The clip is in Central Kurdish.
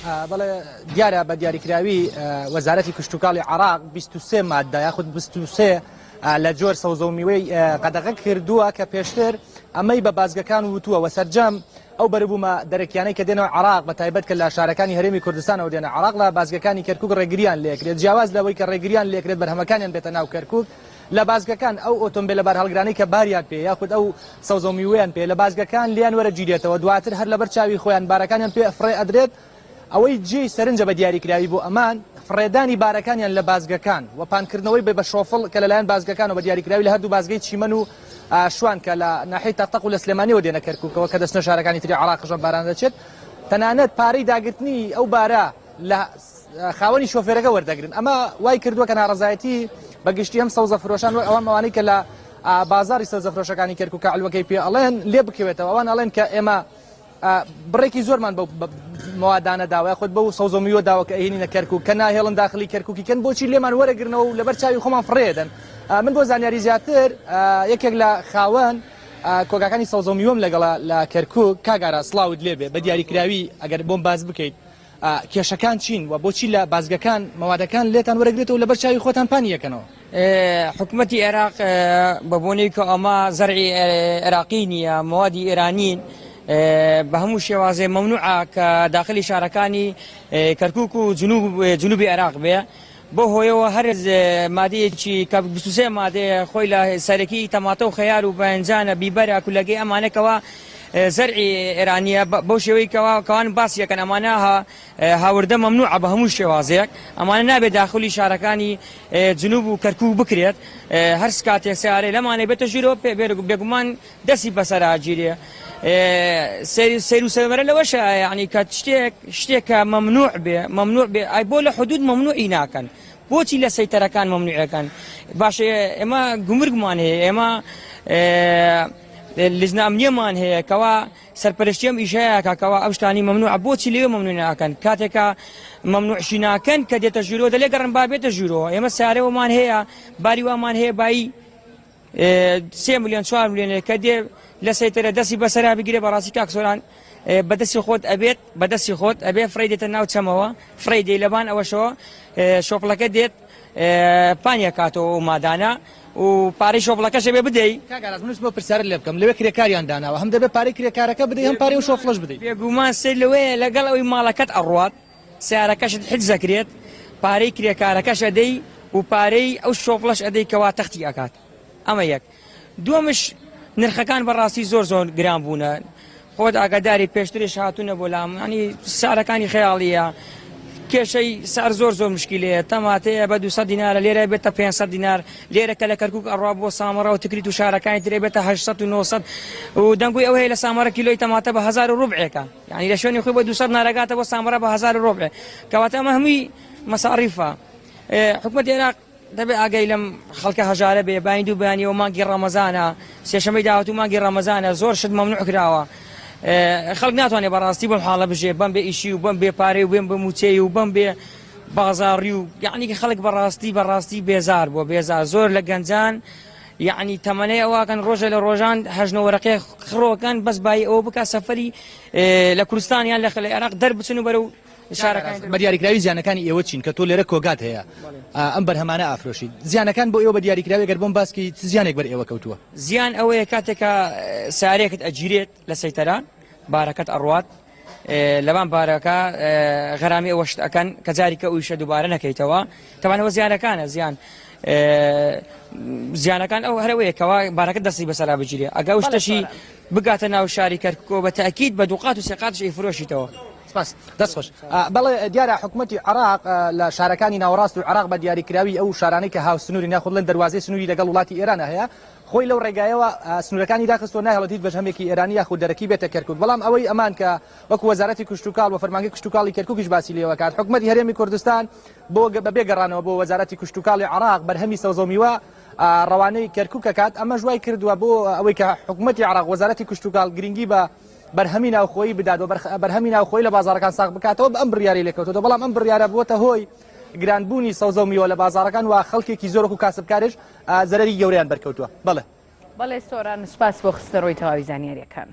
بەڵێ دیارە بە دیاریکراوی وەزارەتی کشتتوکاڵی عراق 23 مادە یاخود 23 لە جۆر سەوزە و میوەی قەدەغە کردووە کە پێشتر ئەمەی بە بازگەکان وتووە وە سەرجەم ئەو بەروبوومە دەرەکیانەی کە دێنەوە عراق بە تایبەت کە لە شارەکانی هەرێمی کوردستانەوە دێنە عراق لە بازگەکانی کەرکک ڕێگریان لێکرێت جیاواز لەوەی کە ڕێگریان لێکرێت بەرهەمەکانیان بێتە ناو کەرکک لە بازگەکان ئەو ئۆتۆمبیلە بارهەڵگرانەی کە باریان پێ یاخود ئەو سەوزە و میوەیان پێ لە بازگەکان لێیان وەرەگیرێتەوە دواتر هەر لەبەر چاوی خۆیان بارەکانیان پێ فڕێ ئەدرێت ئەوەی جێی سەرنجە بە دیاریکراوی بۆ ئەمان فڕێدانی بارەکانیان لە بازگەکان و پانکردنەوەی بە شۆفڵ کە لەلایەن بازگەکانەوە بە دیاریکراوی لە هەردوو بازگەی چیمەن و شوان کە لە ناحیەی تەقتەق و لە سلێمانیەوە دێنە کەرکوکەوە کە دەچنە شارەکانی تری عێراقیش ئەم بارانە دەچێت تەنانەت پارەی داگرتنی ئەو بارە لە خاوەنی شۆفێرەکە وەردەگرن ئەمە وای کردووە کە ناڕەزایەتی بە گشتی هەم سەوزە فرۆشان وەک ئەوان ئەوانەی کە لە بازاری سەوزە فرۆشەکانی کەرکوک عەلوەکەی پێ ئەڵێن لێ بکەوێتەوە ئەوان ئەڵێن کە ئێمە بڕێکی زۆرمان بەو موادانە داوە یاخود بەو سەوزە میوە داوە کە ئەهێنینە کەرکوک کە ناهێڵن داخلی کەرکوکی کەن بۆچی لێمان وەرەگرنەوە و لەبەر چاوی خۆمان فڕێدەن من بۆ زانیاری زیاتر یەکێک لە خاوەن کۆگاکانی سەوزە میوەم لەگەڵە لە کەرکوک کاک ئارا سڵاوت لێبێ بە دیاریکراوی ئەگەر بۆم باس بکەیت کێشەکان چین و بۆچی لە بازگەکان مەوادەکان لێتان وەرەگرێتەوە لەبەر چاوی خۆتان پانی یەکەنەوە؟ حکومەتی عێراق بە بۆنەی کە ئەمە زەرعی عێراقی نییە مەوادی ئێرانین بە هەموو شێوازێ مەمنوعە کە داخلی شارەکانی کەرکک و جنوبی عێراق بێ بەو هۆیەوە هەر مادەیەکی کە 23 مادەیە خۆی لە سەرەکی تەماتە و خەیار و بەنجانە بیبەرە کولەگەی ئەمانە کەوا زەرعی ئێرانیە بەو شێوەی کەوا کەوان باسی ئەکەن ئەمانە هاوردە مەمنوعە بە هەموو شێوازێک ئەمانە نابێت داخلی شارەکانی جنوب و کەرکوک بکرێت هەر کاتێک سیارەی لەمانەی بێتە ژوورەوە بێگومان دەستی بەسەرا گیرێ سەیر و سەمەرە لەوەشە یعنی کە شتێک شتێک کە مەمنوع بێ مەمنوع بێ ئای بۆ لە حدود مەمنوعی ناکەن بۆچی لە سەیتەرەکان مەمنوعەکەن باشە ئێمە گومرگمان هەیە ئێمە لجنە ئەمنیەمان هەیە کەوا سەرپەرشتی ئەم ئیشەیە کاکەوا ئەو شتانی مەمنوعە بۆچی لەوێ مەمنوع ناکەن کاتێکە مەمنوعشی ناکەن کە دێتە ژوورەوە دەلێ گەڕن با بێتە ژوورەوە ئێمە سارەوەمان هەیە باری وامان هەیە بایی سێ ملیۆن چوار ملیۆنێک کە دێ لە سەیتەرە دەستی بەسەرا بگرێ بەڕاستی کاک سۆران بەدەستی خۆت ئەبێت بەدەستی خۆت ئەبێ فڕێی دێتە ناو چەمەوە فڕێی دێ لەبان ئەوەشەوە شۆپڵەکە دێت پانیە کاتەوە ئەو مادانە و پارەی شۆفڵەکەش ئەبێ بدەی. کاک ئاراس منیش بۆ پرسیارت لێ بکەم لەوێ کرێکاریان داناوە هەم دەبێ پارەی کرێکارەکە بدەی هەم پارەی ئەو شۆفڵەش بدەی. بێگومان سەیر لەوەیە لەگەڵ ئەوەی ماڵەکەت ئەڕوات سەیارەکەشت حجز ئەکرێت پارەی کرێکارەکەش ئەدەی و پارەی ئەو شۆفڵەش ئەدەی کەوا تەختی ئەکات ئەمە یەک دووەمش نرخەکان بەڕاستی زۆر زۆر گران بوونە خۆت ئاگاداری پێشتریش هاتوونە بۆ لام ینی سعرەکانی خەیاڵیە کێشەی سعر زۆر زۆر مشکلەیە تەماتەیە بە 200 دینارە لێرە بێتە 500 دینار لێرە کە لە کەرکک ئەڕوا بۆ سامەڕا و تکریت و شارەکانی ترێ بێتە 800 و 900 و دەنگوی ئەو هەیە لە سامەڕە کیلۆی تەماتە بە 1000 و ڕبعێکە یعنی لە شوێنی خۆی بە 200 نارەگاتە بۆ سامەڕا بە 1000 و ڕبعێ کەواتە ئەمە هەمووی مەساریفە حکومەتی عێراق دەبێ ئاگای لەم خەڵکە هەژارە بێ بانی دوو بەیانیەوە مانگی ڕەمەزانە سێشەمەی داهاتوو مانگی ڕەمەزانە زۆر شت مەمنوع کراوە خەڵک ناتوانێت بەڕاستی بەم حاڵە بژێ بەم بێ ئیشی و بەم بێ پارەی و بێم بە موچەی و بەم بێ بازاڕی و یعنی خەڵک بەڕاستی بەڕاستی بێزار بووە بێزار زۆر لە گەنجان یعنی تەمەنەی ئەوواکەن ڕۆژە لە ڕۆژان هەژنە وەرەقەی خڕۆکەن بەس بایی ئەوە بکە سەفەری لە کوردستان یان لە خەلە عێراق دەربچن و بەرەو بە دیاریکراوی زیانەکانی ئێوە چین کە تۆ لێرە کۆگات هەیە ئەم بەرهەمانە ئافرۆشیت زیانەکان بۆ ئێوە بە دیاریکراوی گەر بۆم باسکی چ زیانێک بەر ئێوە کەوتووە؟ زیان ئەوەیە کاتێکە سارێکت ئەگیرێت لە سەیتەرە بارەکەت ئەڕوات لەبان بارەکە غەرامی ئەوەشت ئەکەن کە جاریکە ئەویشە دووبارە نەکەیتەوە تەوانەوە زیانەکانە زیان زیانەکان ئەو هەرەوەیە کەوا بارەکە دەستی بەسەرا بگیرێ ئەگە ئەو شتەشی بگاتە ناو شاری کەرکوکەوە بە تەئکید بە دووقات و سێقاتش ئەیفرۆشیتەوە. سپاس دەست خۆش. بەڵێ دیارە حکومەتی عێراق لە شارەکانی ناوەڕاست و عێراق بە دیاریکراوی ئەو شارانەی کە هاوسنوورین یاخود بڵێن دەروازەی سنووری لەگەڵ وڵاتی ئێرانە هەیە خۆی لەو ڕێگایەوە سنوورەکانی داخستووە ناهێڵێت هیچ بەرهەمێکی ئێرانی یاخود دەرەکی بێتە کەرکوک بەڵام ئەوەی ئەمان کە وەکو وەزارەتی کشتوکاڵ و فەرمانگەی کشتوکاڵی کەرکوکیش باسی لێوە کات حکومەتی هەرێمی کوردستان بۆ بەبێ گەڕانەوە بۆ وەزارەتی کشتوکاڵی عێراق بەرهەمی سەوزە و میوە ڕەوانەی کەرکوک ئەکات ئەمەش وای کردووە بۆ ئەوەی کە حکومەتی عێراق وەزارەتی کشتوکاڵ گرنگی بە بەرهەمی ناوخۆیی بدات و بەرهەمی ناوخۆیی لە بازاڕەکان ساغ بکاتەوە بە ئەم بڕیاری لێکەوتەوە بەڵام ئەم بڕیارە بووەتە هۆی گرانبوونی سەوزە و میوە لە بازاڕەکان و خەڵکێکی زۆر وەکو کاسبکارش زەرەری گەورەیان بەرکەوتووە. بەڵێ. بەڵێ سۆران سوپاس بۆ خستنەڕووی تەواوی زانیارییەکان.